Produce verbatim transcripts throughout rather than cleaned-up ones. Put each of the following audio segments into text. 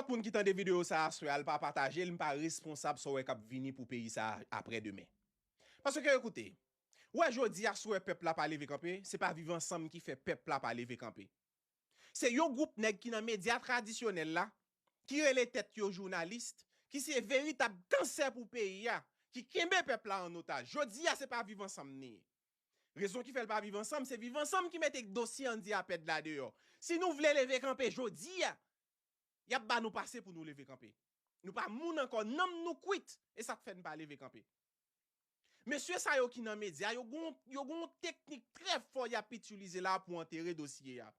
Moun ki tande videyo sa aswè a, l pa pataje l, m pa responsab sa w wè k ap vini pou peyi sa a aprè demen. Paske, ekoute, w wè jodi a, si w wè pèp la pa leve kanpe, se pa Viv Ansanm ki fè pèp la pa leve kanpe. Se yon gwoup nèg ki nan medya tradisyonèl la, ki rele tèt yo jounalis, ki se veritab kansè pou peyi a, ki kenbe pèp la an otaj. Jodi a, se pa Viv Ansanm ni. Rezon ki fè l pa Viv Ansanm, se Viv Ansanm ki mete dosye Andy Apèd la deyò. Si nou vle leve kanpe jodi a, y ap ba nou pase pou nou leve kanpe. Nou pa moun ankò, nanm nou kwit, e sa k fè n pa leve kanpe. Mesye sa yo ki nan medya, yo gon, yo gon teknik trè fò y ap itilize la pou antere dosye a.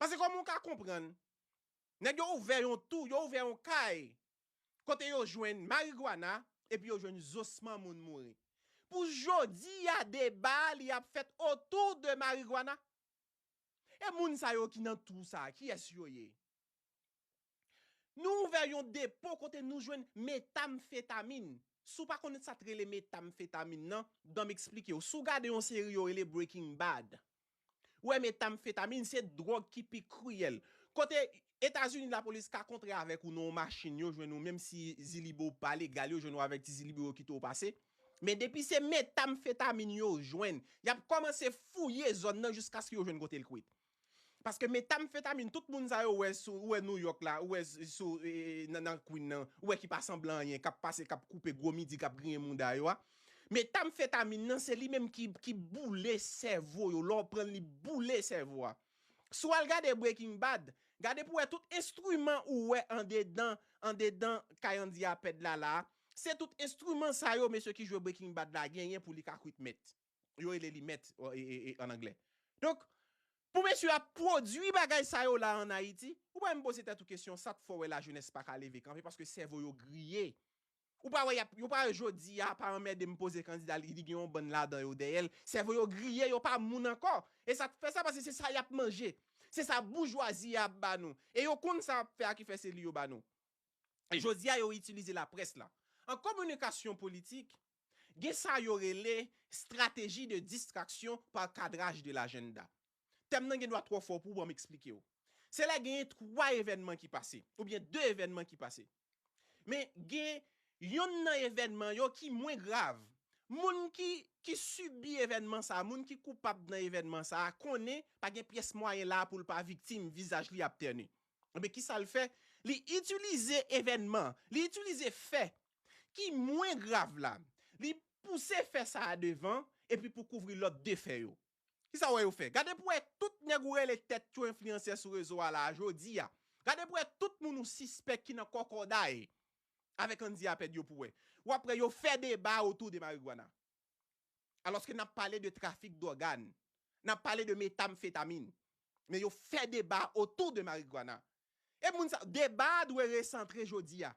Paske kòman w ka konprann, nèg yo ouvè yon tou, yo ouvè yon kay, kote yo jwenn marigwana, epi yo jwenn zosman moun mouri. Pou jodi a, deba li ap fèt otou de marigwana. E moun sa yo ki nan tou sa, kiyès yo ye? Nou ouvè yon depo kote nou jwenn metamfetamin. Si w pa konn sa t rele metamfetamin nan, ban m eksplike w. Si w gade yon seri yo rele Breaking Bad, w wè metamfetamin se dwòg ki pi kriyèl. Kote Etazini lapolis ka kontre avèk ou nan yon machin, yo jwenn ou, menm si zilibo pa legal, yo jwenn ou avèk ti zilibo, yo kite w pase. Men depi se metamfetamin yo jwenn, y ap kòmanse fouye zòn nan jiskaske yo jwenn kote l kwit. Paske metamfetamin, tout moun sa yo wè sou, ou wè Nouyòk la, ou wè s- sou, e, e, nan, nan Queen nan, ou wè ki pa sanble anyen, k ap pase, k ap koupe gwo midi, k ap griyen mouda yo a. Metamfetamin nan, se li menm ki, ki boule sèvo yo. Lè w pran l, li boule sèvo a. Si w al gade Breaking Bad, gade pou wè tout enstriman ou wè andedan, andedan kay Andy Apèd la la, se tout enstriman sa yo, mesye ki jwe Breaking Bad la, genyen pou li ka kwit mèt. Yo rele li mèt, e, e, e, an anglè. Donk, pou mesye ap pwodui bagay sa yo la ann Ayiti, ou pa menm poze tèt ou kesyon, sa k fè w wè lajenès pa ka leve kanpe, paske sèvo yo griye. Ou pa wè, y ap, yo pa wè jodi a, pa anmède m poze kandida, li, li gen yon bann ladan yo dèyè l. Sèvo yo griye, yo pa moun ankò. E sa k fè sa, paske se sa y ap manje. Se sa boujwazi a ap ba nou. E yo konn sa y ap fè a ki fè se li yo ba nou. E jodi a, yo itilize laprès la. An kominikasyon politik, gen sa yo rele stratégie de distraction par cadrage de l'agenda. Tèm nan gen dwa twò fò pou w, ban m eksplike w. Se lè genyen twa evènman ki pase, oubyen de evènman ki pase. Men gen yonn nan evènman yo ki mwen grav. Moun ki, ki sibi evènman sa a, moun ki koupab nan evènman sa a, konnen pa gen pyès mwayen la a pou l pa viktim, vizaj li ap tène. Ebyen, kisa l fè? Li itilize evènman, li itilize fè ki mwen grav la, li pouse fè sa a devan, epi pou kouvri lòt de fè yo. Kisa w wè yo fè? Gade pou wè tout nèg ou rele tèt yo enfliyansè sou rezo a la a, jodi a. Gade pou wè tout moun ou sispèk ki nan kòkòday avèk Andy Apèd yo pou wè. W ap wè yo fè deba otou de marigwana. Alòske n ap pale de trafik dògàn. N ap pale de metamfetamin. Men yo fè deba otou de marigwana. E moun sa, deba a dwe resantre jodi a.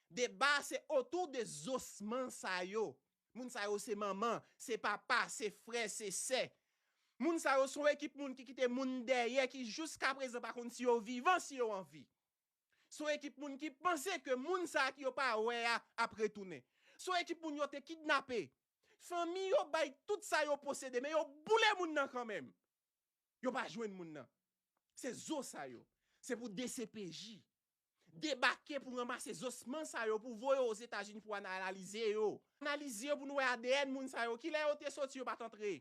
Deba a se otou de zosman sa yo. Moun sa yo se manman, se papa, se frè, se sè. Moun sa yo se yon ekip moun ki kite moun dèyè, ki jiska prezan pa konn si yo vivan, si yo anvi. Se yon ekip moun ki panse ke moun sa a ki yo pa wè a ap retounen. Se yon ekip moun yo te kidnape. Fanmi yo bay tout sa yo posede, men yo boule moun nan kanmenm. Yo pa jwenn moun nan. Se zo sa yo. Se pou D C P J debake pou ranmase zosman sa yo, pou voye Ozetazini pou analize yo. Analize yo pou nou wè A D N moun sa yo. Kilè yo te soti, yo pa t antre?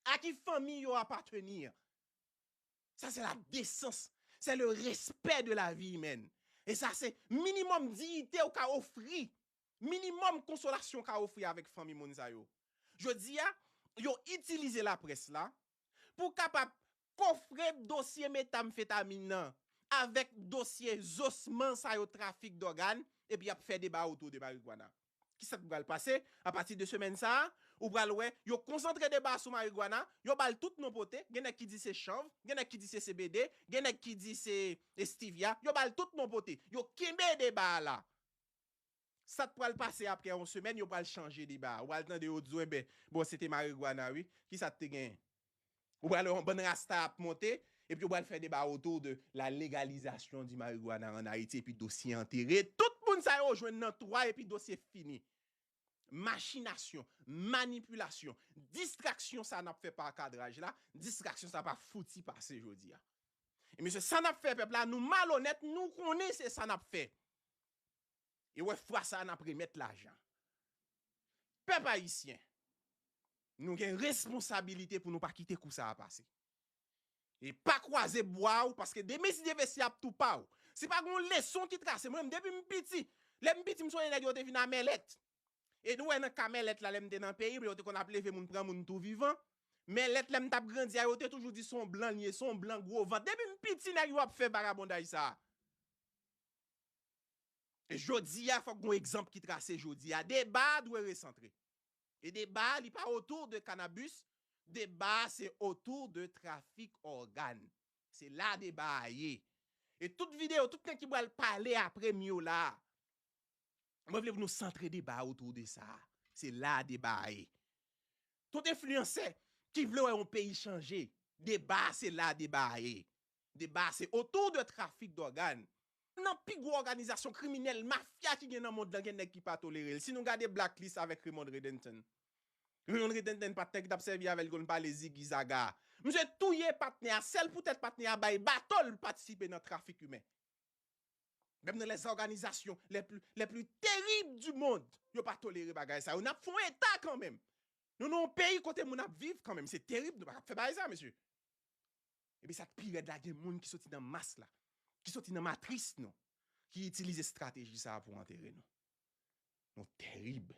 A ki fanmi yo apateni? Ça, c'est la décence. C'est le respect de la vie humaine. E sa, se minimòm diyite ou ka ofri. Minimòm konsolasyon ou ka ofri avèk fanmi moun sa yo. Jodi a, yo itilize laprès la pou kapab kofre dosye metamfetamin nan avèk dosye zosman sa yo, trafik dògàn, epi y ap fè deba otou de marigwana. Kisa k pral pase? Apati de semèn sa a, ou pral wè, yo konsantre deba sou marigwana, yo ba l tout non pote, gen nèg ki di se chanv, gen nèg ki di se C B D, gen nèg ki di se stevia, yo ba l tout non pote, yo kenbe deba a la. Sa k pral pase apre yon semèn, yo pral chanje deba a. Ou pral tande yo di w, enben, bon, se te marigwana, wi. Kisa k te genyen? Ou pral wè yon bann rasta ap monte, epi yo pral fè deba otou de la légalisation du marijuana en Haïti, epi dosye antere. Tout moun sa yo jwenn nan twa, epi dosye fini. Machinasyon, manipilasyon, distraksyon sa n ap fè pa kadraj la, distraksyon sa pa fouti pase jodi a. E mesye, sa n ap fè pèp la, nou malonèt, nou konnen se sa n ap fè. E wè fwa sa a n ap remèt lajan. Pèp ayisyen, nou gen responsabilite pou nou pa kite kou sa a pase. E pa kwaze bwa w, paske demen si Dye vle se ap tou pa w. Se pa gon leson ki trase. Mwen menm, depi m piti, lè m piti, m sonje nèg yo te vin a mèlèt. E nou wè nan ka mèlèt la, lè m te nan peyi m, yo te konn ap leve moun, pran moun tou vivan. Mèlèt, lè m t ap grandi a, yo te toujou di se yon blan li ye, se yon blan gwo vant. Depi m piti, nèg yo ap fè vagabondaj sa a. E jodi a, fòk gon egzanp ki trase jodi a. Deba a dwe resantre. E deba a, li pa otou de kanabis. Deba a, se otou de trafik ògàn. Se la deba a ye. E tout videyo, tout nèg ki pral pale apre m yo la, mwen vle pou nou santre deba a otou de sa. Se la deba a ye. Tout enfliyansè ki vle wè yon peyi chanje, deba a se la deba a ye. Deba a se otou de trafik dògàn. Nan pi gwo òganizasyon kriminèl, mafya ki gen nan mond lan, gen nèg ki pa tolere l. Si nou gade Blacklist avèk Raymond Redenton, Raymond Redenton, patnè ki t ap sèvi avè l konn pale zigi zaga. Misye touye patnè a, sèl poutèt patnè a bay bato l patisipe nan trafik imen. Menm nan les organizations les plus, les plus terribles du monde, yo pa tolere bagay sa yo. N ap fè yon eta kanmenm. Nou nan yon peyi kote moun ap viv kanmenm. Se terib, nou pa ka fè bagay sa, mesye. Epi sa k pi rèd la, gen moun ki soti nan mas la, ki soti nan matris nou, ki itilize estrateji sa a pou antere nou. Nou terib.